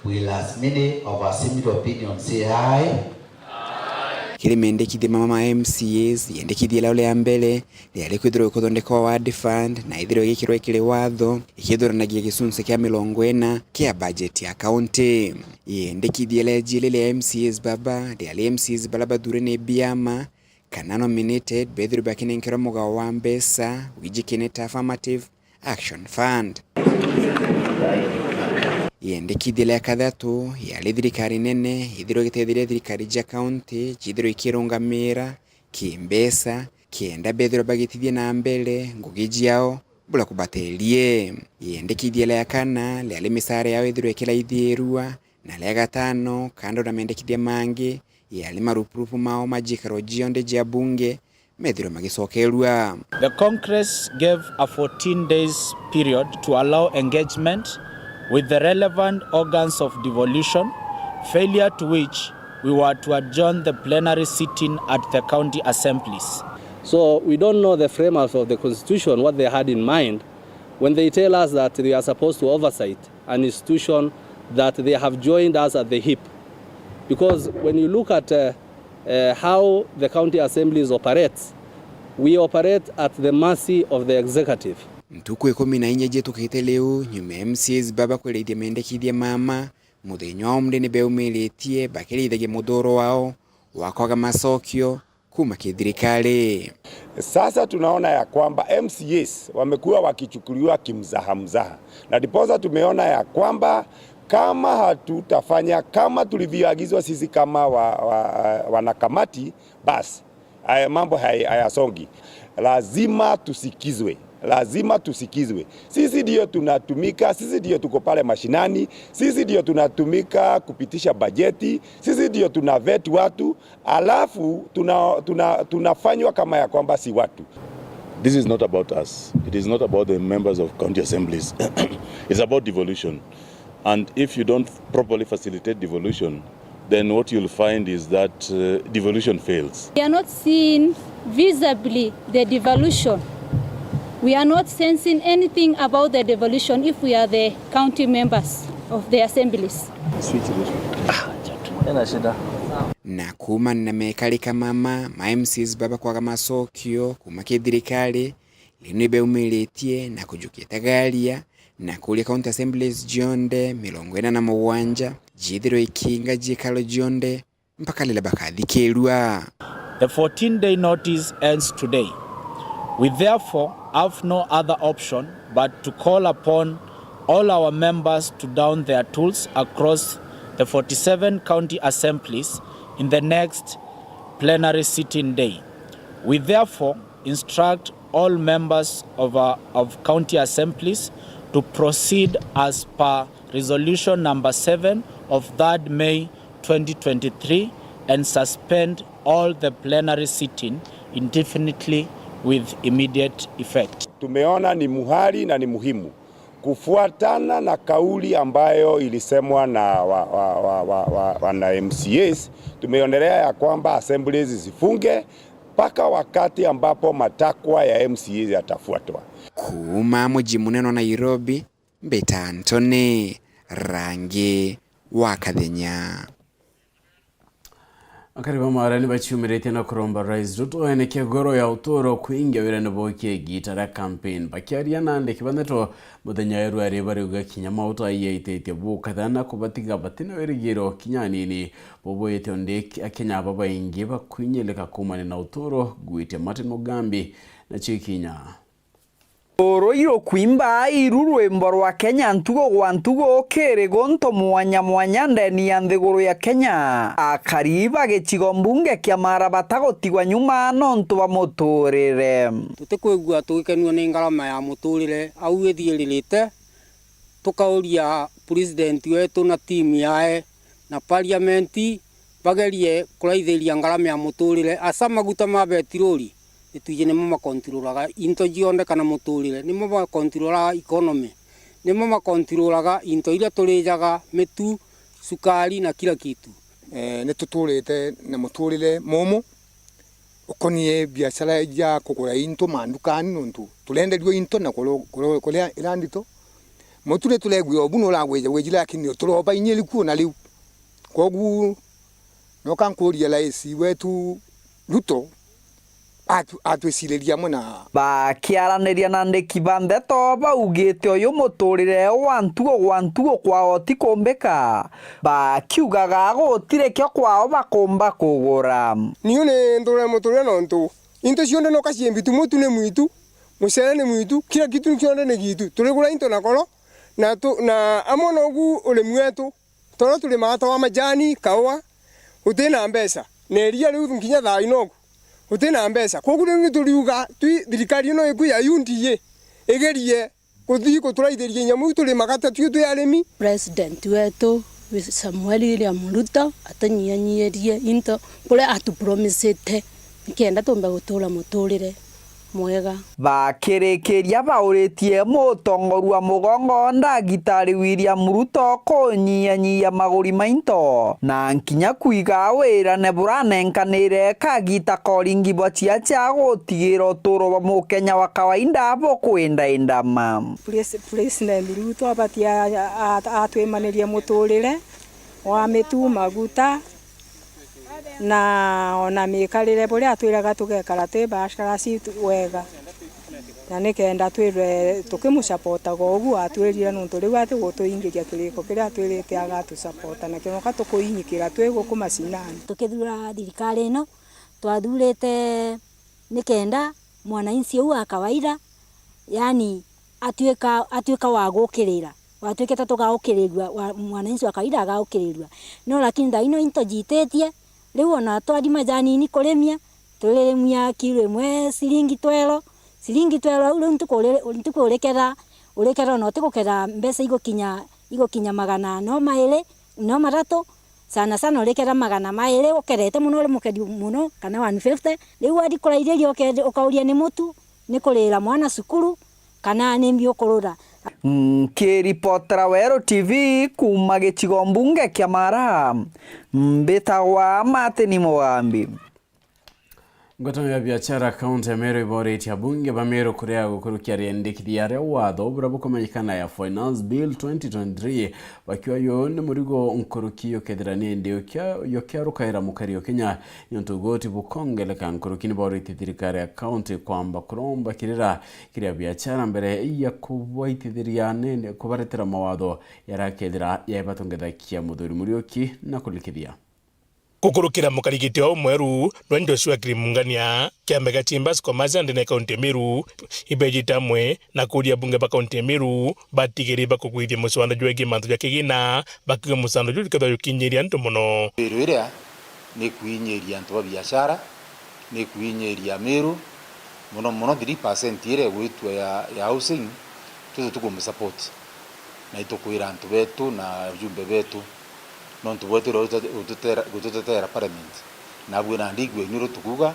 Will as many of a similar opinion say aye? Kiri mendekithia mama ma M C As, yendekithia lao ria mbere riari kwithirwa kuthondekwa ward fund na ithirwe igikirwa ikiri watho, ikithuranagia gicunci kia mirongo ina kia budget ya county. Yendekithia ria jiiri ria M C As baba riari M C As baria bathure ni biama kana nominated bethirwe bakinenkerwa mugao wa mbeca wijikinite affirmative Action Fund. Yendekithia ria kathatu yari thirikari nene ithirwe igitetheria thirikari jia county jithirwe ikirungamira kimbeca kenda bethirwa bagitithia na mbere ngugi jiao buria kubaterie. Yendekithia ria kana riari micara yao ithirwe ikiraithirua, na ria gatano, kando na mendekithia mangi, yari marupurupu mao ma jikaro jionthe jia bunge methirwe magicokerua. The Congress gave a fourteen days period to allow engagement with the relevant organs of devolution, failure to which we were to adjourn the plenary sitting at the county assemblies. So we don't know the framers of the constitution, what they had in mind when they tell us that they are supposed to oversight an institution that they have joined us at the hip. Because when you look at, uh, uh, how the county assemblies operates, we operate at the mercy of the executive. Ntuku ikumi na inya jitukite riu, nyuma ya M C As baba kwirithia mendekithia mama, muthenya wa umri ni beumiritie bakirithagia muthuro wao wa kwaga macokio kuuma ki thirikari. Sasa tunaona ya kwamba M C As wamekuwa wakichukuliwa kimzaha mzaha, na ndiposa tumeona ya kwamba kama hatutafanya kama tulivyoagizwa sisi kama wa, wa, wanakamati, basi haya mambo haya- hayasongi. Lazima tusikizwe, lazima tusikizwe. Sisi ndio tunatumika, sisi ndio tuko pale mashinani, sisi ndio tunatumika kupitisha bajeti, sisi ndio tuna vet watu, alafu tuna, tuna, tunafanywa kama ya kwamba si watu. This is not about us. It is not about the members of county assemblies. It's about devolution. And if you don't properly facilitate devolution, then what you'll find is that, uh, devolution fails. We are not seeing visibly the devolution. We are not sensing anything about the devolution if we are the county members of the assemblies. Switch this one. Ah, haina shida. Na kuumania na mekarika mama, ma M C As baba kwaga macokio kuuma ki thirikari, riu ni beumiritie na kujukia tagaria na kuria county assemblies cionthe mirongo ina na mugwanja ciithirwe ikiinga ciikaro cionthe mpaka riria bakathikirua. The fourteen-day notice ends today. We therefore have no other option but to call upon all our members to don their tools across the forty-seven county assemblies in the next plenary sitting day. We therefore instruct all members of, uh, of county assemblies to proceed as per resolution number seven of third May twenty twenty-three and suspend all the plenary sitting indefinitely with immediate effect. Tumeona ni muhali na ni muhimu kufuatana na kauli ambayo ilisemwa na wa, wa, wa, wa, wa, wana M C As, tumeonelea ya kwamba assemblies zifunge mpaka wakati ambapo matakwa ya M C As yatafuatwa. Kuuma muji munene wa Nairobi, mbita Anthony Rangi wa Kathenya. Akari ba Maara ni baciumiritie na kuromba Rais Ruto ene kigoro ya uturo kuingia wirane bwa kigiita ria campaign. Bakiaria na andiki ba ndeto muthenya wa iru ari bariuga kinya mauta yaititie bukatha na kubatiga batina wirigiro kinya anini. Bobo yete onde Akenya babaingi bakwinyilika kuumania na uturo gwite Martin Mugambi na cikinya. Ruiru kwimba iru rwimbo rwa Kenya ntugo gwa ntugo kiri guntu mwanya mwanya ndeni ya nthiguru ya Kenya. Akari ba gicigo mbunge kia Maara batagutigwa nyuma nontu bwa muturire. Tutikwigua tugikenua ni ngarama ya muturire au ithiiririte, tukauria president wetu na timu yae na parliament bagerie kuraithiria ngarama ya muturire, aca maguta ma betirori, nitwiji nimo makontiruraga into cionthe kana muturire, nimo makontiruraga economy, nimo makontiruraga into iria turijaga, mitu, cukari na kila kitu. Eh, nituturite na muturire mumu ukonie biashara ja kugura into mandukani, nontu turenderua into na kuru-, kuru-, kuria ira ndito. Mutu ni turegwia ubu nuragwija wiji, lakini turoba inya riku na riu. Koguo, noka nkuria Rais wetu Ruto atu-, atwiciririe amwe na. Bakiaraniria na andiki ba ndeto, baugite uyu muturire wa ntugo gwa ntugo kwao ti kumbika. Bakiugaga gutiri kio kwao bakumba kugura. Niu ni nthurire muturire nontu into cionthe noka cii mbitu, mutu ni mwitu, mucere ni mwitu, kila kitu cionthe ni gitu. Turigura into na koro, na tu-, na amwe nogu urimi wetu. Toro turimaga twa majani, kaua, guti na mbeca. Na iria riu nkinya thaa ino ugu, guti na mbeca. Koguo riu nituriuga twi thirikari ino iku ya U D A igerie kuthii guturaithiria nyamu iu turimaga ta tui twi arimi. President wetu Samuel William Ruto atunyianyiirie into kuria atupromisite nikenda tumbe gutura muturire mwega. Bakirikiria bauritie mutongoria wa mugongo Ndagitari William Ruto kunyianyia maguri ma into na nkinya kwiga wirane buranenkanire kagita koringi bwa ciacia gutigira uturo bwa mukenya wa kawaida bukwindaindama. Pres-, President Ruto abati a-, a-, atwimanirie muturire wa mitu, maguta, Na ona mikarire buria atwiraga tugekara twi bashara si wega. Na nikenda twirwe tukimusapotaga ugu atwirire, nontu riu atigutuingiria kiriko kiria atwirite agatusapota nakio, noka tukuinyikira twi guku mashinani. Tukithura thirikari ino, twathurite nikenda mwananchi uu wa kawaida, yani, atuika, atuika wa gukirira, watuikite tugaukirirua, wa, mwananchi wa kawaida agaukirirua. No lakini thaa ino into jititie, riu ona twathima janini kurimia, turirimia kiro imwe ciringi twero, ciringi twero, riu ntuku uri-, ntuku uriketha, uriketha ona utikuketha mbeca igukinya, igukinya magana no mairi, no mathatu, sana sana uriketha magana mairi, ukethete muno uri mukethu muno, kana one fifty. Riu wathi kuraithiria ukauria ni mutu, ni kurira mwana cukuru, kana ni mbi ukurura. Nkiripotera Weru T V kuuma gicigo mbunge kia Mara, mbitagwa Martin Mugambi. Ngwataniro ya biashara kaunti ya Meru iboretie abunge ba Meru kuria gukurukia riendekithia ria watho buria bukumenyekana ya Finance Bill twenty twenty-three, bakiuga uyu ni murigo nkuruki ukethira ni indi ukia-, ukiarukaira mukari o Kenya, niuntu ugoti bukongeleka. Nkuruki niboretie thirikari ya kaunti kwamba kuromba kirira kiria biashara mbere ya kubaitithiria ni indi kubaretera mawatho yaria akethira yaibatongethakia. Muthuri Muriuki na kurikithia. Gukurukira mukarigiti o umweru, nwe Joshua Kirimungania, kiama gia Chambers Commerce and Industry kaunti ya Meru, ibejite amwe na kuuria abunge ba kaunti ya Meru batigiri bakugwithia mucwano jwegie mantu ja kigina, bakiuga mucwano juju jukethirwa jukinyiria antu mono. Mbiru iria ni kwinyiria antu ba biashara, ni kwinyiria Meru, mono mono three percent iria igwitwa ya, ya housing, tutu tukumusupport. Na itukwira antu betu na ajumbe betu, nontu bwetire gutute-, gututera-, gututetera parliament. Nabwira nandi igwe inyuru tukuuga,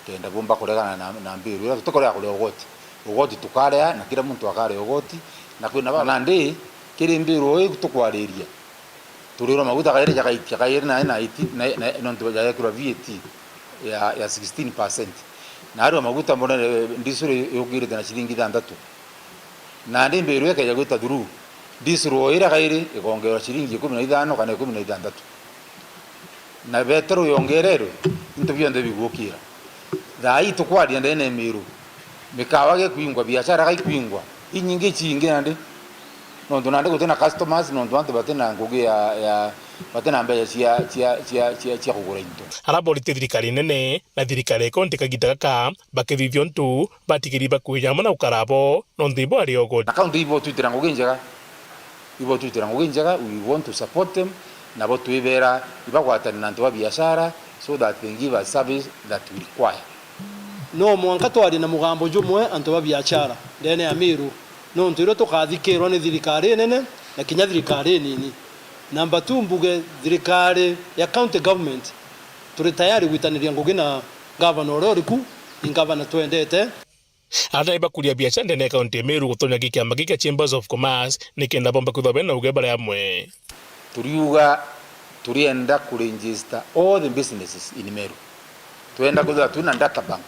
kenda bumba kuregana na, na mbiru iria, tutikurega kuria ugoti. Ugoti tukaria, na kila muntu akaria ugoti, na kwina ba-, nandi kiri mbiru ii tukwariria. Turirwa maguta kairi jagaikia kairi na, na, na, na, nontu jagekirwa V A T ya, ya sixteen percent. Na arirwa maguta mbonere ndisuru yukirite na ciringi ithanthatu. Nandi mbiru ikeja gwita through, ndisuru o iria kairi ikongerwa ciringi ikumi na ithano kana ikumi na ithanthatu. Na betero yongererwe, into bionthe bigukira. Thaa ii tukwaria ndene ya Miru, mikawa gikwingwa, biashara gaikwingwa, inyingi icingi nandi. Nontu nandi gutina customers, nontu antu batina ngugi ya, ya, batina mbeca cia, cia, cia, cia, cia kugura into. Araborite thirikari nene na thirikari ya kaunti kagita gaka bakithithia untu batigiri bakwija amwe na gukara abo, nontu ibo ari ogoti. Na kaunti ibo twitira ngugi njega, ibo twitira ngugi njega, we want to support them, nabo twibera ibagwatane na antu ba biashara, so that they give us service that we require. No mwanka twarie na mugambo jumwe antu ba biashara ndene ya Miru, nontu irio tukathikirwa ni thirikari inene na kinya thirikari inini. Number two, mbuge thirikari ya county government turi tayari gwitaniria ngugi na gavana uria uriku, ni gavana twendete. Aria ibakuria biashara ndene ya kaunti ya Meru gutonya gi kiama giki kia Chambers of Commerce, nikenda bomba kwithirwa bena uge bari amwe. Turiuga turienda ku register all the businesses in Meru. Twenda kwithirwa twina data bank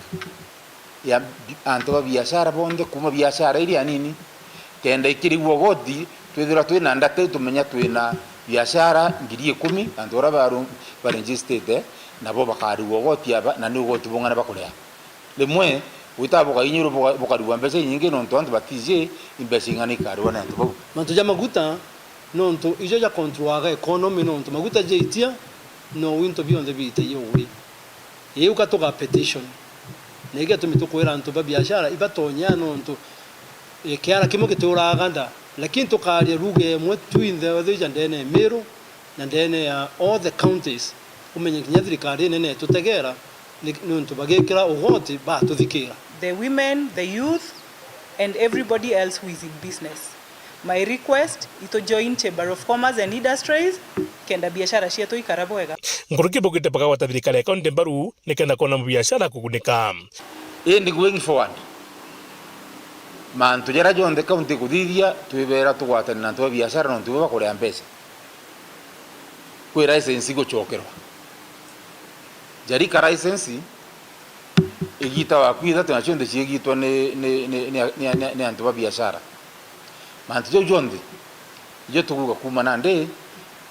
ya bi-, antu ba biashara bonthe, kuma biashara iria nini, kenda ikirigua ugoti, twithirwa twina data iu, tumenya twina biashara ngiri ikumi, antu baria baru-, baregistered, nabo bakarigua ugoti aba, na ni ugoti bung'ana bakuria. Rimwe, gwita bukainyirwa buka-, bukarigwa mbeca inyingi nontu antu batiji imbeca ing'ana ikarigwa ni antu bau. Mantu ja maguta, nontu ijo ja controlaga economy, nontu maguta jaitia, nou into bionthe biitagia ugui. Iu ka tuga petition. Na igitumi tukwira antu ba biashara ibatonye, nontu, eh, kiara kimwe gitiuraga nda, lakini tukaria lugha imwe twinthe ethija ndene ya Miru, na ndene ya all the counties, umenye kinya thirikari inene itutegera, ni, niuntu bagikira ugoti batuthikira. The women, the youth, and everybody else who is in business. My request, itu join Chamber of Commerce and Industries, kenda biashara cietu ikara bwega. Nkuruki bugite bakagwata thirikari ya kaunti mbaru, nikenda kwona mubiashara kugunika. Indi going forward, mantu jaria jonthe kaunti ikuthithia, twibera tugwatane na antu ba biashara, nontu ibo bakuria mbeca. Kwi license igucokerwa. Jarika license, igita waku ithatu na cionthe ciigitwa ni, ni, ni, ni, ni, ni, ni antu ba biashara. Mantu jau jonthe, ijo tukuuga kuuma nandi,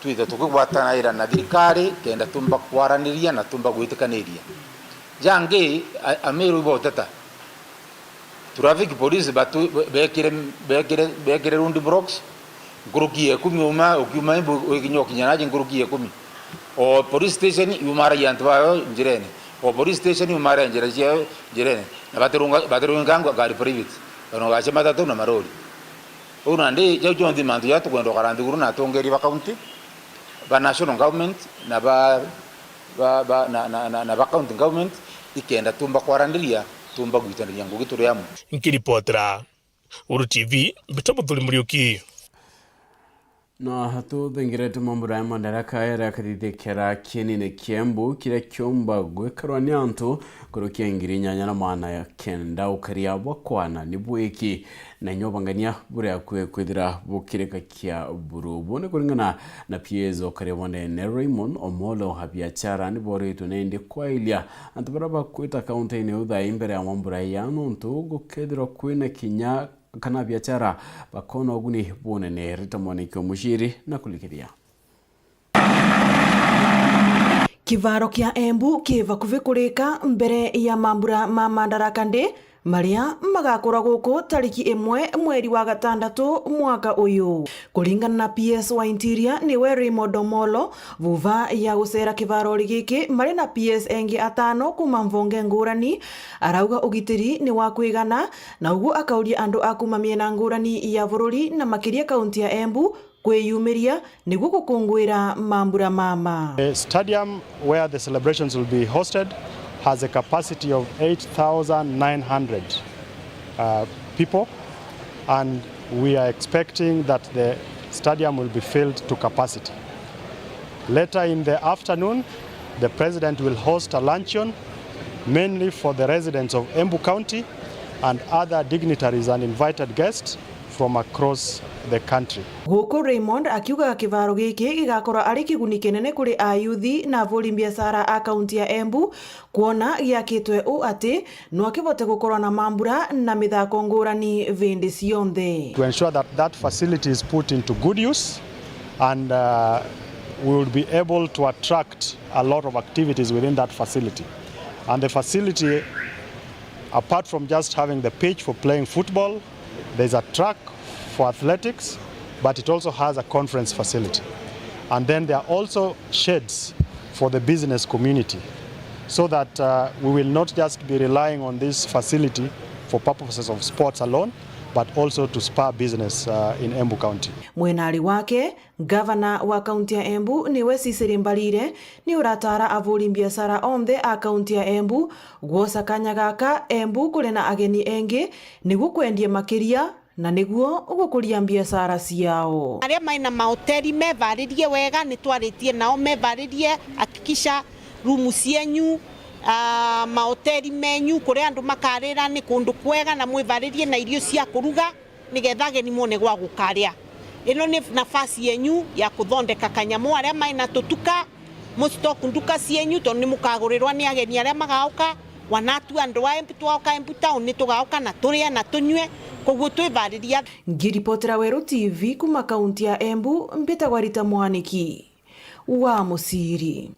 Twithe tukigwatanaira na thirikari kenda tumba kwaraniria na tumba gwitikaniria. Jangi, a-, Ameru iboteta. Traffic police batu-, bekire, bekire, bekire road blocks, nkuruki ya ikumi uma, ukiuma Embu wikinya ukinya naji nkuruki ya ikumi. O police station yumaragia antu bayo njirene. O police station yumaragia njira ciayo njirene. Na batirunga-, batirunga ngari private. Banogacia matatu na marori. Uu nandi, jau jonthe mantu jaria tukwenda ukara nthiguru na atongeria ba county, ba national government, na ba, ba, ba, na, na, na, na ba county government, ikenda tumba kwaraniria, tumba gwitaniria ngugi turi amwe. Nkiripotera Uru T V, mbita Muthuri Muriuki. Na tuthengerete mambura ya Madaraka jaria akathithikira kienine kia Embu, kiria kiumba gwikarwa ni antu nkuruki ya ngiri inyanya na magana kenda ukaria bwa kwana ni bwiki, na inya ubangania buria akui kwithira bukirika kia buru. Buu ni kuringana na P S ukaria bwa ndene Raymond Omolo. Abiachara ni boritwe nindi kwailia antu baria bakwita kaunti-ini iu thaa ii mbere ya mambura aya, nontu gukethirwa kwina kinya kana abiachara bakona uguni bunene. Rita Mwaniki wa Muciri na kulikithia. Kivaro kia Embu ki vakuvi kurika mbere ya mambura ma Madaraka Day, maria magakorwa guku tariki imwe mweri wa gatandatu mwaka uyu. Kuringana na P S wa Interior, niwe Raymond Omolo, vuva ya gucera kivarori giki mari na P S engi atano kuma mvonge ngurani, arauga ugitiri ni wa kwigana, na uguo akauria andu a kuma miena ngurani ya bururi na makiria kaunti ya Embu kwiyumiria niguo gukunguira mambura mama. The stadium where the celebrations will be hosted has a capacity of eight thousand nine hundred, uh, people, and we are expecting that the stadium will be filled to capacity. Later in the afternoon, the president will host a luncheon mainly for the residents of Embu County and other dignitaries and invited guests from across the country. Guku Raymond akiugaga kivaro giki gigakorwa ari kiguni kinene kuri ayuthi na avuri biashara a kaunti ya Embu, kwona giakitwe uu ati no kivote gukorwa na mambura na mithako ngurani vindi cionthe. To ensure that that facility is put into good use and, uh, we will be able to attract a lot of activities within that facility. And the facility, apart from just having the pitch for playing football, there's a track for athletics, but it also has a conference facility. And then there are also sheds for the business community, so that, uh, we will not just be relying on this facility for purposes of sports alone, but also to spur business, uh, in Embu County. Mwenari wake, Gavana wa kaunti ya Embu niwe Cecily Mbarire, ni urataara avuri biashara onthe a kaunti ya Embu gwosa kanya gaka Embu kuri na ageni engi niguo kwendia makiria na niguo gukuria biashara ciao. Aria mai na mahoteli mevaririe wega, ni twaritie nao mevaririe, hakikisha rumu cienyu, ah, mahoteli menyu kuria andu makarira ni kundu kwega na mwivaririe na irio cia kuruga. Nigetha ageni mone gwa gukaria. Ino ni nafasi yenyu ya kuthondeka kanyamu. Aria mai na tutuka, mu stock nduka cienyu, tondu ni mukagurirwa ni ageni aria magauka. Wanatu andu a Embu, twauka Embu town, ni tugauka na turie na tunyue, koguo twivariria. Ngiripotera Weru T V kuma kaunti ya Embu, mbitagwa Rita Mwaniki wa Muciri.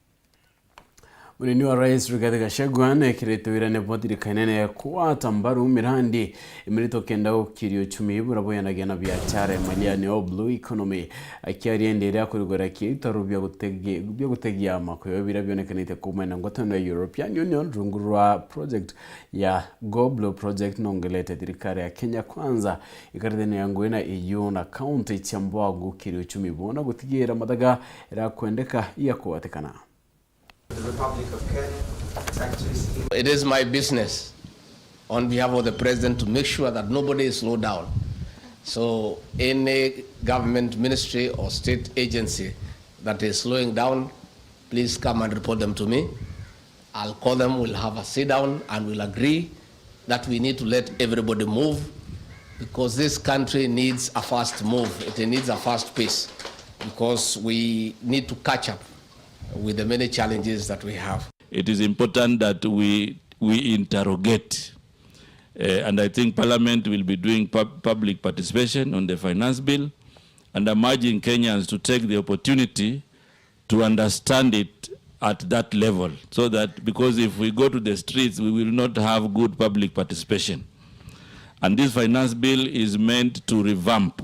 Munini wa Rais Rigathi Gachagua nekirite wira ni bo thirikari nene ya kugwata mbaru mirandi imirito kenda gukiria uchumi buria bwiyanagia na biachara ya maliani o blue economy. Akiaria indi iria akurigwira kiitaro bia gutegi-, bia gutegia makuyu biria bionekanite kuumania na ngwataniro ya European Union rungu rwa project ya Go Blue Project, nongelete thirikari ya Kenya Kwanza ikarithania ngugi na E U na kaunti cia mbwa gukiria uchumi bona gutigira mathaga iria kwendeka ya kugwatikana. The Republic of Kenya, factories in It is my business on behalf of the president to make sure that nobody is slowed down. So any government ministry or state agency that is slowing down, please come and report them to me. I'll call them, we'll have a sit down and we'll agree that we need to let everybody move, because this country needs a fast move. It needs a fast pace because we need to catch up with the many challenges that we have. It is important that we, we interrogate, eh, and I think Parliament will be doing pub-, public participation on the finance bill, And I'm urging Kenyans to take the opportunity to understand it at that level, so that, because if we go to the streets, we will not have good public participation. And this finance bill is meant to revamp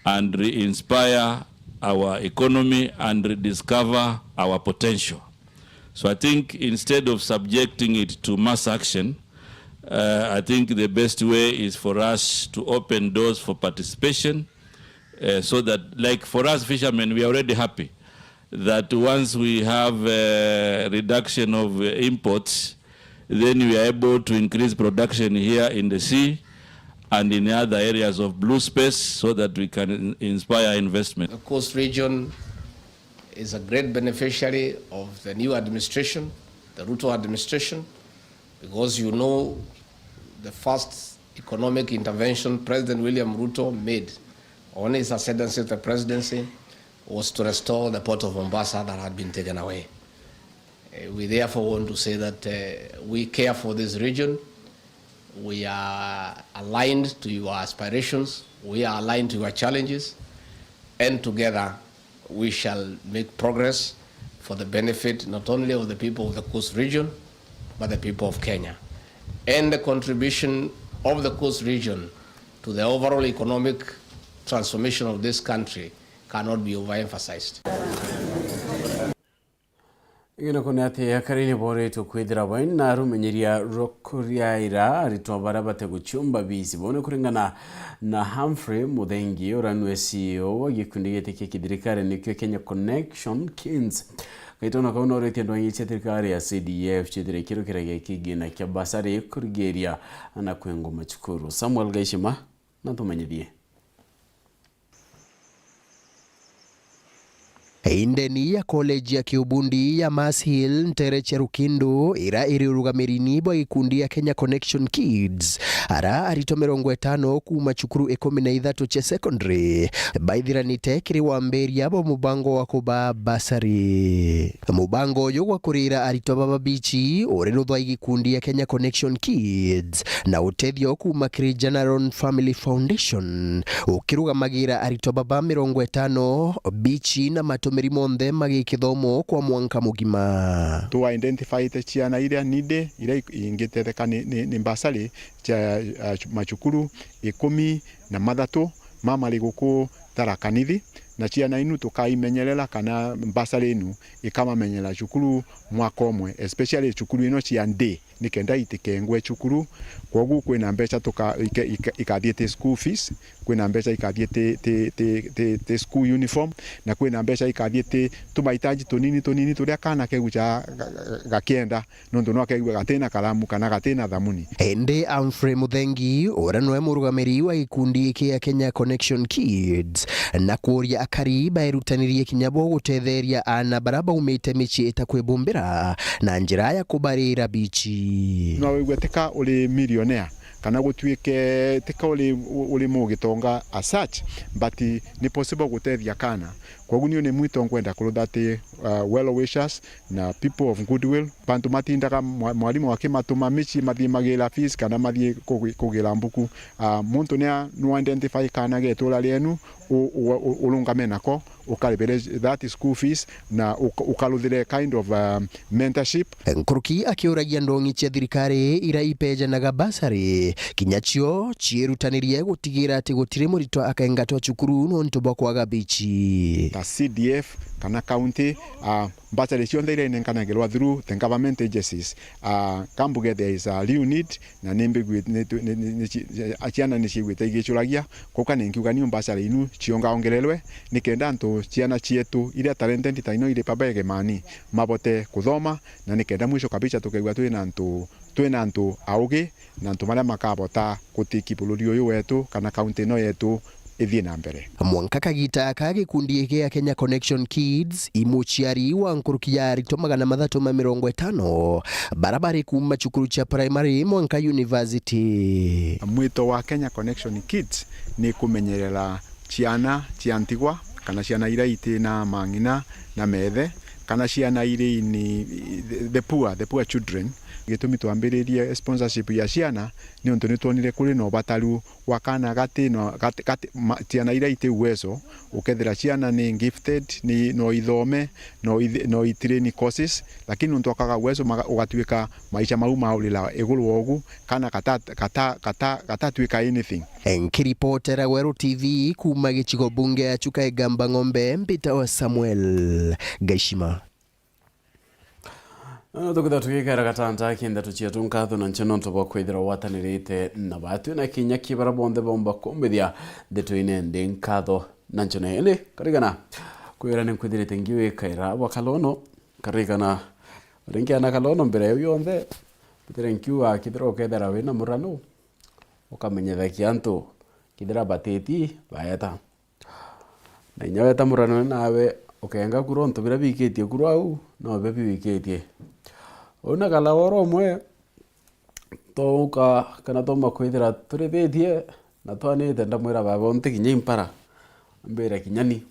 and re-inspire our economy and rediscover our potential. So I think instead of subjecting it to mass action, uh, I think the best way is for us to open doors for participation, uh, so that, like, for us fishermen, we are already happy that once we have a reduction of, uh, imports, then we are able to increase production here in the sea and in other areas of blue space, so that we can in-, inspire investment. The coast region is a great beneficiary of the new administration, the Ruto administration, because, you know, the first economic intervention President William Ruto made on his ascendancy to the presidency was to restore the port of Mombasa that had been taken away. Uh, we therefore want to say that, uh, we care for this region. We are aligned to your aspirations. We are aligned to your challenges. And together, we shall make progress for the benefit not only of the people of the coast region, but the people of Kenya. And the contribution of the coast region to the overall economic transformation of this country cannot be overemphasized. Igeno kone ati akari ni boretwe kwithira baina rumenyeria rwa kuriaira aritwa baria bateguchumba biisi bone kuringana na Humphrey Muthengi, uria nwe C E O wa gikundi giti kia kithirikari nikio Kenya Connection Kids. Gaitona kau noretie ndwang'i cia thirikari ya C D F ciithire ikirukiragia kigina kia basari kurigiria ana kwengwa macukuru. Samuel Gaishima natumenyithie. Indeni ya college ya kiubundi ya Mars Hill, ntere cia Rukindu, ira iri urugamirini bwa gikundi ya Kenya Connection Kids, ara aritwa mirongo itano kuuma cukuru ikumi na ithatu cia secondary baithiranite kiri wambiria bwa mubango wa kuba basari. Mubango uyu gwa kurira aritwa baba bichi uri ruthwa i gikundi ya Kenya Connection Kids na utethio kuuma kiri General Family Foundation, ukirugamagira aritwa baba mirongo itano bichi na matumiri monthe ma gikithomo kwa mwanka mugima. Tu identifyte ciana iria needy, iria ingitetheka ni, ni, ni mbasari cia, uh, macukuru ikumi na mathatu ma mari guku Tharaka Nithi, na ciana inu tukaimenyerera kana mbasari inu ikamamenyera cukuru mwaka umwe, especially cukuru ino cia day, nikenda itikengwe cukuru. Kwogu kwina mbeca tuka-, ika-, ika-, ikathiite school fees, kwina mbeca ikathiite, ti, ti, ti, ti school uniform, na kwina mbeca ikathiite tumahitaji tunini tunini turia kana kegucha ga-, ga-, gakienda, nontu no keigua gatina karamu kana gatina thamuni. Indi Humphrey Muthengi, uria nwe murugamiri wa gikundi kia Kenya Connection Kids, na kuuria akari baerutanirie kinya bo gutetheria aana baria baumite micii itakwibumbira na njira ya kubarira bichi. No wigue tika uri millionaire kana gutuike tika uri, uri mugitonga as such, but ni possible gutethia kana. Kwogu niu ni mwito nkwenda kurutha ati, uh, well wishers na people of goodwill, bantu matindaga mwa-, mwarimu akimatuma micii mathii magira fees kana mathii kugi-, kugira mbuku. Ah, muntu nia nu identify kana ga itura rienu, u-, u-, u-, urungame nako, ukaribire that school fees na uka-, ukaruthire kind of, ah, mentorship. Nkuruki akiuragia ndongi cia thirikari iria ipejanaga basari, kinya cio ciirutanirie gutigira ati gutiri muritwa akaingatwa cukuru nontu bwa kwaga bichi. Ta C D F kana county, ah, mbachari cionthe iria inenkanagirwa through the government agencies. Ah, ka mbuge there is a real need, na ni mbigwi-, ni tu-, ni, ni, ni ci-, a-, ciana ni ciigwite igicuragia, kuka ni nkiuga niu mbachari inu ciongaongererwe, nikenda antu ciana cietu iria talented ta ino iri pabege mani mabote kuthoma, na nikenda mwisho kabisa tukaigua twina antu, twina antu augi, na antu maria makabota gutiki bururi uyu wetu kana kaunti ino yetu ithie na mbere. Mwanka kagita aka gikundi gia Kenya Connection Kids, i muciari wa nkuruki ya aritwa magana mathatu ma mirongo itano, bara bari kuuma cukuru cia primary mwanka university. Mwito wa Kenya Connection Kids ni kumenyerera ciana cia ntigwa, kana ciana iria itina mang'ina na methe, kana ciana iria ini, the, the poor, the poor children, Gitumi twambiririe sponsorship ya ciana ni untu ni twonire kuri na ubataru wa kana gati no, gati, gati, ma, ciana iria iti uwezo, ukethira ciana ni gifted, ni no ithome, no ithi-, no itrain courses, lakini untu akaga uwezo maga-, ugatuika maisha mau maurira iguru wa ugu, kana gata-, gata-, gata-, gatatuika anything. Nkiripotera Weru T V kuuma gicigo bunge ya Chuka Igamba Ng'ombe, mbitawa Samuel Gaishima. Na tukithira tugikera gatanta ki ndeto cietu nkatho na ncho nontu bwa kwithira ugwatanirite na batwi na kinya ki bara bonthe bomba kumbithia ndeto ine ndi nkatho na ncho na indi karigana kwira ni nkwithirite ngiwikaira bwa kalono karigana ringi ana kalono mbere yau yonthe mbitire nkiuga kithira ukethera wina murano ukamenyethakia antu kithira batiti baeta. Na inya weta murano nawe ukenga kuru untu biria bikitie kuru au, no bio biwikitie. Uu na kalawa oro umwe, twauka kana twauma kwithira turithitie na twanite, ndamwira baba unti kinya impara, ambira kinya ni.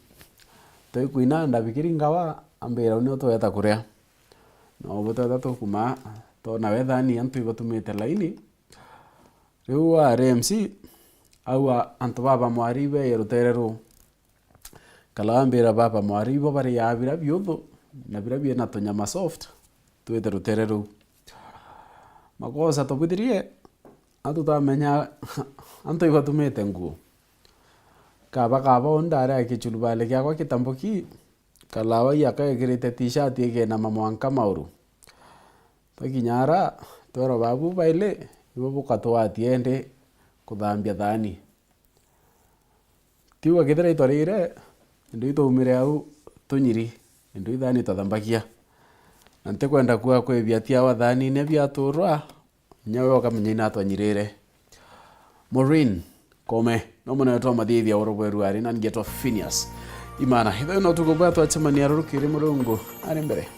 Twikwina ndabikiri ngawa, ambira uu nio tweta kuria. Na ubu tweta tukuma, twona we thani antu ibatumite laini, Riu ari M C, auga antu baba mwari ibe rutere ruu. Kala ambira baba mwari ibo bariaa biria biuthu na biria biina tunyama soft, twite rutere ruu. Makosa tubuthirie, antu twamenya antu ibatumite nguo. Kaba kaba uu ndari a kichurubali kiakwa kitambo ki, kalawa iaka ekirite t-shirt ikinama mwanka mauru. Twakinya ara, twerwa babu baili, ibo bukatwatia indi kuthambia thaani. Tiuga kethira itwarire, indu itwaumire au tunyiri, indu ithaani twathambagia. Na ntikwenda kuga kwibia tiawa thaani-ini biaturwa, inya we ukamenya ina twanyirire. Maureen Kome, no munene twa mathithia oro bweru ari na ngetwa Phineas Imana. Ithayo na utuku bwa twacemania rurukiri Murungu ari mbere.